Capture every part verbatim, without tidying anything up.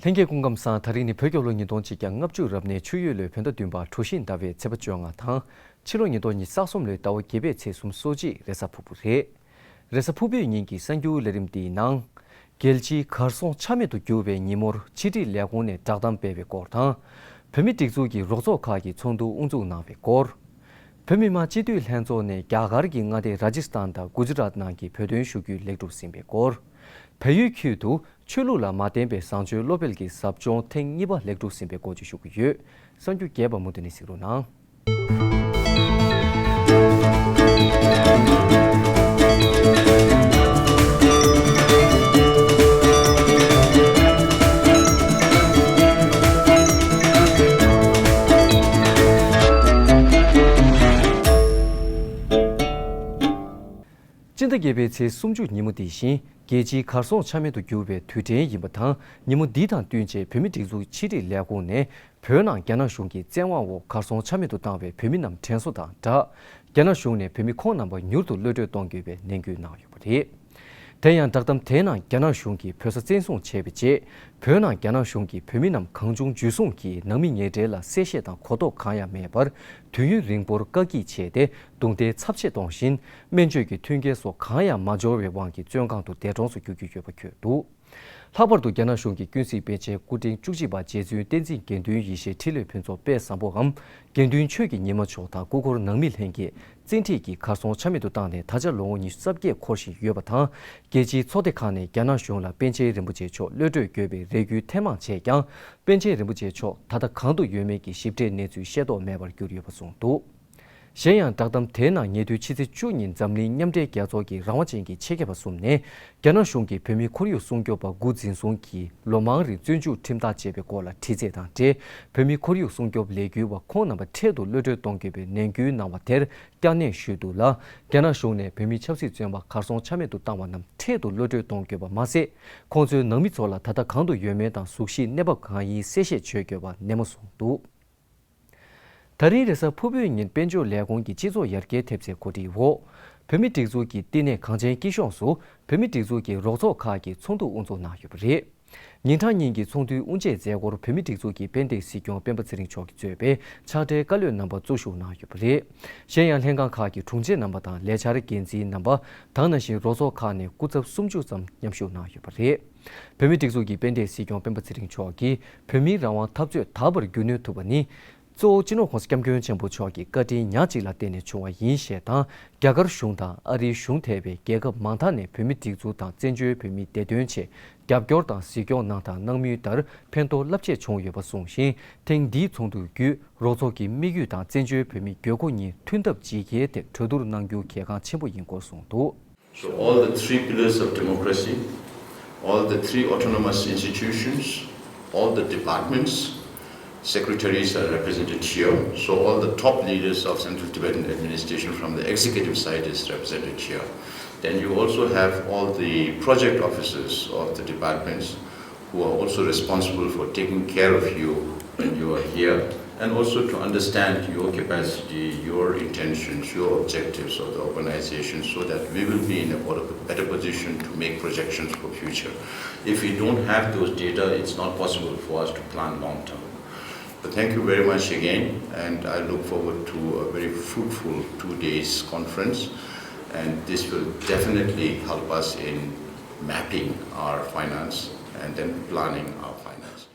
ལྷན་རྒྱས་སྐུ་ཁམས་བཟང་། ད་རིང་ནི་བོད་རྒྱལ་ལོ་ཉིས་སྟོང་གཅིག་བརྒྱ་ལྔ་བཅུ་རབ་གནས་ཆུ་ཡོས་ལོའི་བོད་ཟླ་བདུན་པ་གྲོ་བཞིན་ཟླ་བའི་ཚེས་པ་བཅོ་ལྔ་དང་། ཕྱི་ལོ་ཉིས་སྟོང་ཉི་ཤུ་རྩ་གསུམ་ལོའི་ཟླ་བ་བརྒྱད་པའི་ཚེས་སོ་གཅིག་རེས་གཟའ་ཕུར་བུ་རེད། རེས་གཟའ་ཕུར་བུའི་ཉིན་གྱི་གསར་འགྱུར་ལས་རིམ་འདིའི་ནང་། རྒྱལ་སྤྱིའི་གར་སོང་ཆ་མེད་དུ་གྱུར་བའི་ཉིན་མོར་ཕྱི་དྲིལ་ལས་ཁུངས་ནས་བསྒྲགས་གཏམ་སྤེལ་བའི་སྐོར་དང་། བོད་མི་སྒྲིག་འཛུགས་ཀྱི་རོགས་ཚོགས་ཁག་གིས་ཚོགས་འདུ་དབུ་འཛུགས་གནང་བའི་སྐོར། བོད་མི་མང་སྤྱི་འཐུས་ལྷན་ཚོགས་ནས་རྒྱ་གར་གྱི་མངའ་སྡེ་ར་ཇི་སི་ཐན་དང་གུ་ཇི་རཱཏ་ནང་གི་བོད་དོན་ཞུ་སྐུལ་ལེགས་གྲུབ་ཟིན་པའི་སྐོར། བལ་ཡུལ་ཁུལ་དུ་ཆོས་ལུགས་ལ་མ་བརྟེན་པའི་བཟང་སྤྱོད་སློབ་སྤེལ་གྱི་ཟབ་སྦྱོང་ཐེངས་གཉིས་པ་ལེགས་གྲུབ་ཟིན་པའི་སྐོར་བཅས་ཞུ་གི་ཡོད། གསར་འགྱུར་རྒྱས་པ་མུ་མཐུད་ནས་གཟིགས་རོགས་གནང་། སྤྱི་ཟླ་བརྒྱད་པའི་ཚེས་སུམ་ཅུ་ཉིན་མོ་འདི་བཞིན་རྒྱལ་སྤྱིའི་གར་སོང་ཆ་མེད་དུ་གྱུར་བའི་དུས་དྲན་ཡིན་པ་དང་། ཉིན་མོ་འདི་དང་བསྟུན་ཆེད་བོད་མི་སྒྲིག་འཛུགས་ཕྱི་དྲིལ་ལས་ཁུངས་ནས་བོད་ནང་རྒྱ་ནག་གཞུང་གི་བཙན་དབང་འོག་གར་སོང་ཆ་མེད་དུ་བཏང་བའི་བོད་མི་རྣམས་དྲན་གསོ་དང་སྦྲགས། རྒྱ་ནག་གཞུང་ནས་བོད་མི་ཁོང་རྣམ་པ་མྱུར་དུ་གློད་གྲོལ་གཏོང་དགོས་པའི་ནན་སྐུལ་གནང་ཡོད་པ་རེད། དེ་ཡང་བསྒྲགས་གཏམ་དེའི་ནང་རྒྱ་ནག་གཞུང་གིས་བོད་ས་བཙན་བཟུང་བྱས་པའི་རྗེས། བོད་ནང་རྒྱ་ནག་གཞུང་གིས་བོད་མི་རྣམས་གང་བྱུང་ཇུས་བཟུང་གིས་ནང་མི་ཉེ་འབྲེལ་ལ་གསལ་བཤད་དང་གོ་རྟོགས་གང་ཡང་མེད་པར། དུས་ཡུན་རིང་པོར་བཀག་སྐྱིལ་བྱས་ཏེ། རྡུང་རྡེག་ཚབས་ཆེ་གཏོང་བཞིན། སྨན་བཅོས་ཀྱི་མཐུན་རྐྱེན་སོགས་གང་ཡང་མ་འབྱོར་བའི་དབང་གིས་བཙོན་ཁང་དུ་འདས་གྲོངས་སུ་འགྱུར་གྱི་ཡོད་པ་འཁོད་འདུག། ལྷག་པར་དུ་རྒྱ་ནག་གཞུང་གི་ཀུན་གཟིགས་པཎ་ཆེན་སྐུ་ཕྲེང་བཅུ་གཅིག་པ་རྗེ་བཙུན་བསྟན་འཛིན་དགེ་འདུན་ཡེ་ཤེས་འཕྲིན་ལས་ཕུན་ཚོགས་དཔལ་བཟང་པོའམ་དགེ་འདུན་ཆོས་ཀྱི་ཉི་མ་མཆོག་དང་སྐུ་འཁོར་ནང་མི་ལྷན་རྒྱས་བཙན་ཁྲིད་ཀྱིས་གར་སོང་ཆ་མེད་དུ་བཏང་ནས་ད་ཆ་ལོ་ངོ་ཉི་ཤུ་རྩ་བརྒྱད་འཁོར་བཞིན་ཡོད་པ་དང་། རྒྱལ་སྤྱིའི་ཚོགས་སྡེ་ཁག་ནས་རྒྱ་ནག་གཞུང་ལ་པཎ་ཆེན་རིན་པོ་ཆེ་མཆོག་གློད་གྲོལ་དགོས་པའི་རེ་སྐུལ་ཐེངས་མང་བྱས་ཀྱང་། པཎ་ཆེན་རིན་པོ་ཆེ་མཆོག་ད་ལྟ་གང་དུ་ཡོད་མེད་ཀྱི་ཞིབ་ཕྲའི་གནས་ཚུལ་ཤེས་རྟོགས་མེད་པར་གྱུར་ཡོད་པ་གསུངས་འདུག། གཞན་ཡང་བསྒྲགས་གཏམ་དེའི་ནང་ཉེ་དུས་ཕྱི་ཚེས་བཅུ་ཉིན་འཛམ་གླིང་མཉམ་འབྲེལ་རྒྱལ་ཚོགས་ཀྱི་རང་དབང་ཅན་གྱི་ཆེད་མཁས་པ་གསུམ་ནས་རྒྱ་ནག་གཞུང་གིས་བོད་མིའི་ཁོར་ཡུག་སྲུང་སྐྱོབ་པ་དགུ་འཛིན་བཟུང་གིས་ལོ་མང་རིང་བཙོན་འཇུག་ཁྲིམས་ཐག་བཅད་པའི་སྐོར་ལ་དྲི་རྩད་དང་འབྲེལ། བོད་མིའི་ཁོར་ཡུག་སྲུང་སྐྱོབ་ལས་འགུལ་བ་ཁོང་རྣམ་པ་འཕྲལ་དུ་གློད་གྲོལ་གཏོང་དགོས་པའི་ནན་སྐུལ་གནང་བ་དེར་བསྐྱར་ནན་ཞུས་འདུག་ལ། རྒྱ་ནག་གཞུང་ནས་བོད་མིའི་ཆབ་སྲིད་བཙོན་པ་གར་སོང་ཆ་མེད་དུ་བཏང་བ་རྣམས་འཕྲལ་དུ་གློད་གྲོལ་གཏོང་དགོས་པ་མ་ཟད། ཁོང་ཚོའི་ནང་མི་ཚོ་ལ་ད་ལྟ་གང་དུ་ཡོད་མེད་དང་གཟུགས་གཞིའི་གནས་བབ་གང་ཡིན་གསལ་བཤད་བྱེད་དགོས་པ་ནན་མོ་གསུངས་འདུག། ད་རིང་རེས་གཟའ་ཕུར་བུའི་ཉིན་དཔལ་འབྱོར་ལས་ཁུངས་ཀྱི་སྤྱི་ཚོགས་ཡར་རྒྱས་ཐེབས་རྩའི་གོ་སྒྲིག་འོག་བོད་མི་སྒྲིག་འཛུགས་ཀྱི་བསྟི་གནས་གངས་ཅན་སྐྱིད་གཤོངས་སུ་བོད་མི་སྒྲིག་འཛུགས་ཀྱི་རོགས་ཚོགས་ཁག་གིས་ཚོགས་འདུ་དབུ་འཛུགས་གནང་ཡོད་པ་རེད། ཉིན་གྲངས་གཉིས་ཀྱི་ཚོགས་འདུའི་དབུ་འབྱེད་མཛད་སྒོར་བོད་མི་སྒྲིག་འཛུགས་ཀྱི་དཔལ་ལྡན་སྲིད་སྐྱོང་སྤེན་པ་ཚེ་རིང་མཆོག་གིས་གཙོས་པའི་ཕྱག་སྦྲེལ་བཀའ་བློན་རྣམ་པ་གཙོ་བཞུགས་གནང་ཡོད་པ་རེད། གཞན་ཡང་ལྷན་ཁང་ཁག་གི་དྲུང་ཆེ་རྣམ་པ་དང་ལས་འཆར་འགན་འཛིན་རྣམ་པ། ད་ག་ནང་བཞིན་རོགས་ཚོགས་ཁག་ནས་སྐུ་ཚབ་སུམ་ཅུ་ཙམ་མཉམ་ཞུགས་གནང་ཡོད་པ་རེད། བོད་མིའི་སྒྲིག་འཛུགས་ཀྱི་དཔལ་ལྡན་སྲིད་སྐྱོང་སྤེན་པ་ཚེ་རིང་མཆོག་གིས་བོད་མིའི་རང་དབང་འཐབ་རྩོད་དར་བར་རྒྱུན་གནས་ཐུབ་པ་ནི། གཙོ་བོ་སྤྱི་ནོར་༸གོང་ས་༸སྐྱབས་མགོན་ཆེན་པོ་མཆོག་གི་བཀའ་དྲིན་ཉག་གཅིག་ལ་བརྟེན་ནས་བྱུང་བ་ཡིན་ཞེས་དང་། རྒྱ་གར་གཞུང་དང་ཨ་རིའི་གཞུང་ཐེ་བའི་རྒྱལ་ཁབ་མང་དག་ནས་བོད་མིའི་སྒྲིག་འཛུགས་དང་བཙན་བྱོལ་བོད་མིའི་བདེ་དོན་ཆེད་རྒྱབ་སྐྱོར་དང་གཟིགས་སྐྱོང་གནང་དང་གནང་མུས་ལྟར་ཕན་ཐོགས་རླབས་ཆེ་བྱུང་ཡོད་པ་གསུངས་ཤིང་། ཐེངས་འདིའི་ཚོགས་འདུ་བརྒྱུད་རོགས་ཚོགས་ཀྱི་དམིགས་ཡུལ་དང་བཙན་བྱོལ་བོད་མིའི་དགོས་མཁོ་གཉིས་མཐུན་ཐབས་ཇི་དགེའི་ཐད་གྲོས་བསྡུར་གནང་རྒྱུ་གལ་འགངས་ཆེན་པོ་ཡིན་སྐོར་གསུངས་འདུག། So all the three pillars of democracy, all the three autonomous institutions, all the departments, secretaries are represented here. So all the top leaders of Central Tibetan Administration from the executive side is represented here. Then you also have all the project officers of the departments who are also responsible for taking care of you when you are here, and also to understand your capacity, your intentions, your objectives of the organization, so that we will be in a better position to make projections for future. If we don't have those data, it's not possible for us to plan long term. But thank you very much again, and I look forward to a very fruitful two days conference, and this will definitely help us in mapping our finance and then planning our finance.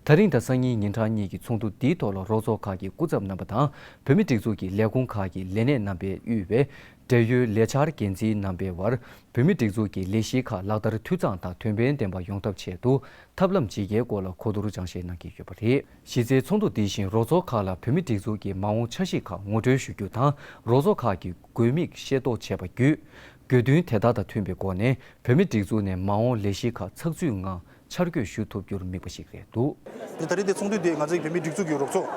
ད་རིང་དང་སང་ཉིན་ཉིན་གྲངས་གཉིས་ཀྱི་ཚོགས་འདུ་འདིའི་ཐོག་ལ་རོགས་ཚོགས་ཁག་གི་སྐུ་ཚབ་རྣམ་པ་དང་བོད་མི་སྒྲིག་འཛུགས་ཀྱི་ལས་ཁུངས་ཁག་གི་ལས་སྣེ་རྣམ་པས་དབུས་པའི་འབྲེལ་ཡོད་ལས་འཆར་འགན་འཛིན་རྣམ་པའི་དབར་བོད་མི་སྒྲིག་འཛུགས་ཀྱི་ལས་གཞི་ཁག་ལག་བསྟར་འཐུས་ཚང་དང་དོན་ཕན་ལྡན་པ་ཡོང་ཐབས་ཆེད་དུ་ཐབས་ལམ་ཇི་དགེའི་སྐོར་ལ་གོ་བསྡུར་སྦྱང་བཤད་གནང་གི་ཡོད་པ་རེད། གཞི་རྩའི་ཚོགས་འདུ་འདི་བཞིན་རོགས་ཚོགས་ཁག་ལ་བོད་མི་སྒྲིག་འཛུགས་ཀྱི་མ་འོངས་འཆར་གཞི་ཁག་ངོ་སྤྲོད་ཞུ་རྒྱུ་དང་རོགས་ཚོགས་ཁག་གི་དགོས་དམིགས་ཤེས་རྟོགས་བྱས་པ་བརྒྱུད། དགོས་འདུན་དེ་དག་དང་མཐུན་པའི་སྒོ་ནས་བོད་མི་སྒྲིག་འཛུགས་ནས་མ་འོངས་ལས་གཞི་ཁག་ཚགས་ཚུད་ངང་འཆར་འགོད་ཞུ་ཐུབ་རྒྱུར་དམིགས་པ་ཞིག་རེད་འདུག། ད་རེས་དེ་ཚོགས་འདུ་དེ་ང་ཚོའི་བོད་མི་སྒྲིག་འཛུགས་ཀྱི་རོགས་ཚོགས་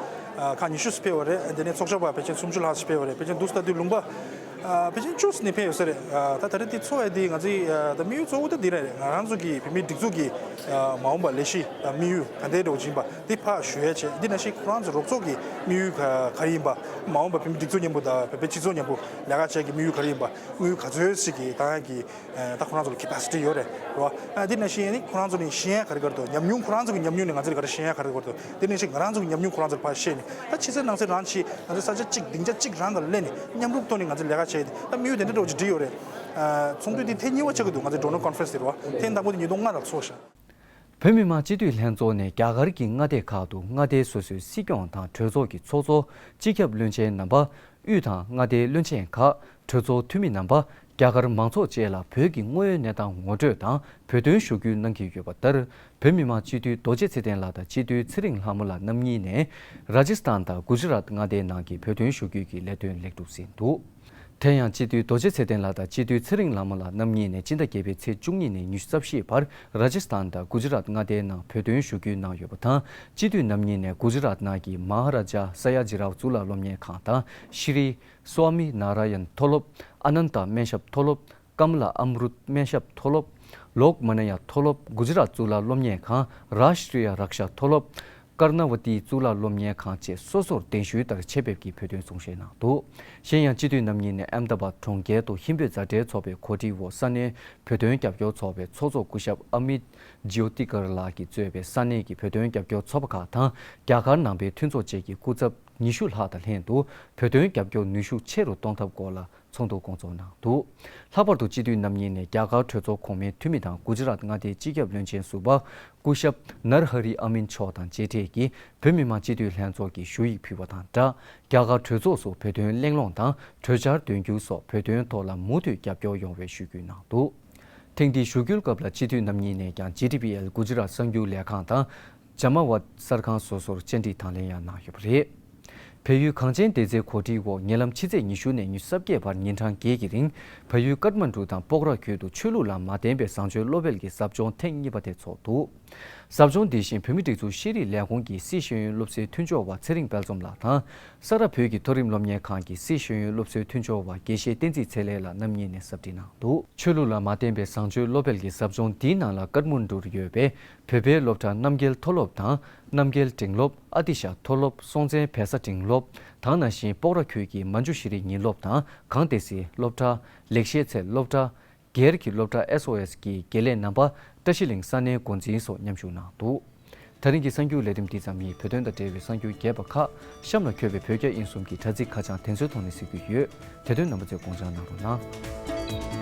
ཁག་ཉི་ཤུ་ཙམ་ཕེབས་པ་རེད། དེ་ནས་ཚོགས་བཅར་བ་ཕལ་ཆེར་སུམ་ཅུ་ལྷག་ཙམ་ཕེབས་པ་རེད། ཕལ་ཆེར་འདུག་སེ་ལྟ་དུས་ལུང་པ་ ཕལ་ཆེར་བཅུ་ནས་ཕེབས་ཡོད་ས་རེད། ད་ད་རེས་འདི་ཚོགས་ཡ་འདི་ང་ཚོའི་ད་དམིགས་ཡུལ་གཙོ་བོ་ད་འདི་རེད། ང་རང་ཚོ་གི་བོད་མིའི་སྒྲིག་འཛུགས་ཀྱི་མ་འོངས་པ་ལས་གཞི་དམིགས་ཡུལ་ག་འདྲའི་འགྲོ་བཞིན་པ་འདི་ཕར་ཞུ་ཡ་བྱས། འདི་ནང་བཞིན་ཁོ་རང་ཚོ་རོགས་ཚོགས་ཀྱི་དམིགས་ཡུལ་ག་ག་རེ་ཡིན་པ། མ་འོངས་པ་བོད་མིའི་སྒྲིག་འཛུགས་མཉམ་པོ་དང་བོད་པའི་སྤྱི་ཚོགས་མཉམ་པོ་ལས་ཀ་བྱེད་ཀྱི་དམིགས་ཡུལ་ག་རེ་ཡིན་པ། དམིགས་ཡུལ་ག་ཚོད་ཅིག་གི་ད་ཡ་གི་ད་ཁོ་རང་ཚོ་ལ་capacity་ཡོད་རེད་རེད་བ། འདི་ནང་བཞིན་ནི་ཁོ་རང་ཚོ་ནས་ཤེས་ཡ་ག་རེ་ག་རེ་འདུག་ཉམས་མྱོང་ཁོ་རང་ཚོ་གི་ཉམས་མྱོང་ནས་ང་ཚོ་ལ་ག་རེ་ཤེས་ཡ་ག་རེ་ག་རེ་འདུག་འདི་ནང་བཞིན་ང་རང་ཚོ་གི་ཉམས་མྱོང་ཁོ་རང་ཚོ་ལ་ཕར་བཤད་ནས། ད་ཕྱི་གསལ་ནང་གསལ་རང་བྱེད། ང་ཚོ་ས་ཆ་གཅིག་སྡིངས་ཆ་གཅིག་རང་ག་སླེབས་ནས་མཉམ་རུབ་ཐོག་ནས་ང་ཚོ་ལས་ཀ་བྱས་ཏེ། ད་དམིགས་ཡུལ་དེ་འདྲ་འདྲ་བོ་ཅིག་བསྒྲིགས་ཡོད་རེད། ཚོགས་འདུ་འདི་ཐེངས་གཉིས་པ་ཆགས་ཀྱི་འདུག་ང་ཚོ་Donor Conference་དེ་རེད་བ། ཐེངས་དང་པོ་དེ་ཉིས་སྟོང་ལྔ་ལ་ཚོགས་ཤག་བོད་མི་མང་སྤྱི་འཐུས་ལྷན་ཚོགས་ནས་རྒྱ་གར་གྱི་མངའ་སྡེ་ཁག་ཏུ་མངའ་སྡེ་སོ་སོའི་སྲིད་སྐྱོང་དང་གྲོས་ཚོགས་ཀྱི་ཚོགས་གཙོ། སྤྱི་ཁྱབ་བློན་ཆེན་རྣམ་པ། དབུས་དང་མངའ་སྡེའི་བློན་ཆེན་ཁག་གྲོས་ཚོགས་འཐུས་མི་རྣམ་པ། རྒྱ་གར་མང་ཚོགས་བཅས་ལ་བོད་ཀྱི་དངོས་ཡོད་གནས་སྟངས་ངོ་སྤྲོད་དང་བོད་དོན་ཞུ་སྐུལ་གནང་གི་ཡོད་པ་ལྟར། བོད་མི་མང་སྤྱི་འཐུས་རྡོ་རྗེ་ཚེ་བརྟན་ལགས་དང་སྤྱི་འཐུས་ཚེ་རིང་ལྷ་མོ་ལགས་རྣམ་གཉིས་ནས་ར་ཇི་སི་ཐན་དང་གུ་ཇི་རཱཏ་མངའ་སྡེའི་ནང་གི་བོད་དོན་ཞུ་སྐུལ་གྱི་ལས་དོན་ལེགས་གྲུབ་ཟིན་འདུག་དེ་ཡང་སྤྱི་འཐུས་རྡོ་རྗེ་ཚེ་བརྟན་ལགས་དང་སྤྱི་འཐུས་ཚེ་རིང་ལྷ་མོ་ལགས་རྣམ་གཉིས་ནས་སྤྱི་ཟླ་བརྒྱད་པའི་ཚེས་བཅུ་གཉིས་ནས་ཉི་ཤུ་རྩ་བཞི་བར་ར་ཇི་སི་ཐན་དང་གུ་ཇི་རཱཏ་མངའ་སྡེའི་ནང་བོད་དོན་ཞུ་སྐུལ་གནང་ཡོད་པ་དང་། སྤྱི་འཐུས་རྣམ་གཉིས་ནས་གུ་ཇི་རཱཏ་ནང་གི་མ་ཧ་ར་ཇ་ས་ཡ་ཇི་རའོ་གཙུག་ལག་སློབ་གཉེར་ཁང་དང་། ཤྲི་སྭ་མི་ནཱ་ར་ཡན་མཐོ་སློབ། ཨ་ནན་ཏ་སྨན་ཞབས་མཐོ་སློབ། ཀ་མ་ལ་ཨམ་རུད་སྨན་ཞབས་མཐོ་སློབ། ལོག་མ་ན་ཡ་མཐོ་སློབ། གུ་ཇི་རཱཏ་གཙུག་ལག་སློབ་གཉེར་ཁང་། རཱ་ཤི་ཏྲི་ཡ་རཀ་ཤ་མཐོ་སློབ། ཀར་ན་ཝ་ཏི་གཙུག་ལག་སློབ་གཉེར་ཁང་བཅས་སོ་སོར་གདན་ཞུའི་ལྟར་ཆེད་ཕེབས་ཀྱིས་བོད་དོན་གསུང་བཤད་གནང་འདུག་གཞན་ཡང་སྤྱི་འཐུས་རྣམ་གཉིས་ནས་ཨེམ་ད་བཱད་གྲོང་ཁྱེར་དུ་ཧིན་བོད་མཛའ་འབྲེལ་ཚོགས་པའི་གོ་སྒྲིག་འོག་ས་གནས་བོད་དོན་རྒྱབ་སྐྱོར་ཚོགས་པའི་ཚོགས་གཙོ་སྐུ་ཞབས་ཨ་མིད་ཇིའོ་ཏི་ཀར་ལགས་ཀྱིས་གཙོས་པའི་ས་གནས་ཀྱི་བོད་དོན་རྒྱབ་སྐྱོར་ཚོགས་པ་ཁག་དང་། རྒྱ་གར་ནང་པའི་མཐུན་ཚོགས་བཅས་ཀྱི་སྐུ་ཚབ་ཉི་ཤུ་ལྷག་དང་ལྷན་དུ་བོད་དོན་རྒྱབ་སྐྱོར་ནུས་ཤུགས་ཆེ་རུ་གཏོང་ཐབས་སྐོར་ལ་ཚོགས་འདུ་སྐོང་ཚོགས་གནང་འདུག་ལྷག་པར་དུ་སྤྱི་འཐུས་རྣམ་གཉིས་ནས་རྒྱ་གར་གྲོས་ཚོགས་གོང་མའི་འཐུས་མི་དང་གུ་ཇི་རཱཏ་མངའ་སྡེའི་སྤྱི་ཁྱབ་བློན་ཆེན་ཟུར་པ་སྐུ་ཞབས་ནར་ཧ་རི་ཨ་མིན་མཆོག་དང་མཇལ་འཕྲད་ཀྱིས་བོད་མི་མང་སྤྱི་འཐུས་ལྷན་ཚོགས་ཀྱི་ཞུ་ཡིག་ཕུལ་བ་དང་སྦྲགས། རྒྱ་གར་གྲོས་ཚོགས་སུ་བོད་དོན་གླེང་སློང་དང་གྲོས་འཆར་འདོན་རྒྱུ་སོགས་བོད་དོན་ཐོག་ལ་མུ་མཐུད་རྒྱབ་སྐྱོར་ཡོང་བའི་ཞུ་སྐུལ་གནང་འདུག་ཐེངས་འདིའི་ཞུ་སྐུལ་སྐབས་ལ་སྤྱི་འཐུས་རྣམ་གཉིས་ནས་ཀྱང་ཇི་ཊི་པི་ཨེལ་གུ་ཇི་རཱཏ་གསར་འགྱུར་ལས་ཁང་དང་། ཇ་མ་ཝད་གསར་ཁང་སོ་སོར་བཅར་འདྲི་དང་ལེན་ཡང་གནང་ཡོད་པ་རེད། བལ་ཡུལ་གངས་ཅན་བདེ་རྩའི་གོ་སྒྲིག་འོག་ཉེ་ལམ་ཕྱི་ཚེས་ཉི་ཤུ་ནས་ཉི་ཤུ་རྩ་བརྒྱད་བར་ཉིན་གྲངས་བརྒྱད་ཀྱི་རིང་། བལ་ཡུལ་ཀཏ་མན་ཌུ་དང་སྤོག་ར་ཁུལ་དུ་ཆོས་ལུགས་ལ་མ་བརྟེན་པའི་བཟང་སྤྱོད་བློ་འཕེལ་གྱི་ཟབ་སྦྱོང་ཐེངས་གཉིས་པ་དེ་ཚོགས་འདུག་ཟབ་སྦྱོང་འདི་བཞིན་བོད་མིའི་སྒྲིག་འཛུགས་ཤེས་རིག་ལས་ཁུངས་ཀྱི་སྲིད་ཤེས་ཡོན་སློབ་གསོའི་མཐུན་ཕྱོགས་པ་ཚེ་རིང་དཔལ་འཛོམས་ལགས་དང་། ས་རཱ་བོད་ཀྱི་མཐོ་རིམ་སློབ་གཉེར་ཁང་གི་སྲིད་ཤེས་ཡོན་སློབ་གསོའི་མཐུན་ཕྱོགས་པ་དགེ་བཤེས་བསྟན་འཛིན་ཚེ་ལེགས་ལགས་རྣམ་གཉིས་ནས་ཟབ་ཁྲིད་གནང་འདུག་ཆོས་ལུགས་ལ་མ་བརྟེན་པའི་བཟང་སྤྱོད་བློ་འཕེལ་གྱི་ཟབ་སྦྱོང་འདིའི་ནང་ལ་ཀཏ་མན་ཌུར་ཡོད་པའི་བོད་པའི་སློབ་གྲྭ་རྣམ་རྒྱལ་མཐོ་སློབ་དང་། རྣམ་རྒྱལ་འབྲིང་སློབ། ཨ་ཏི་ཤ་མཐོ་སློབ། སྲོང་བཙན་བལ་བཟའ་འབྲིང་སློབ། དེ་ནང་བཞིན་སྤོག་ར་ཁུལ་གྱི་མན་ཇུ་ཤི་རི་ཉིན་སློབ་དང་། གངས་ཏི་སེ་སློབ་གྲྭ། ལེགས་བཤད་ཚལ་སློབ་གྲྭ། སྒེར་གྱི་སློབ་གྲྭ་ཨེས་ཨོ་ཨེས་ཀྱི་དགེ་ལས་རྣམ་པ་བཀྲ་ཤིས་གླིང་ས་གནས་འགོ་འཛིན་སོགས་མཉམ་ཞུགས་གནང་འདུག་ད་རིང་གི་གསར་འགྱུར་ལས་རིམ་འདི་ཙམ་ཡིན། བོད་དོན་དང་འབྲེལ་བའི་གསར་འགྱུར་རྒྱས་པ་ཁག་གཤམ་ལ་འཁོད་པའི་བོད་རྒྱ་དབྱིན་གསུམ་གྱི་དྲ་ཚིགས་ཁ་བྱང་དེ་ཚོའི་ཐོག་ནས་གཟིགས་རྒྱུ་ཡོད། དེ་དོན་རྣམ་པ་ཚོས་དགོངས་འཇགས་གནང་རོགས་གནང་།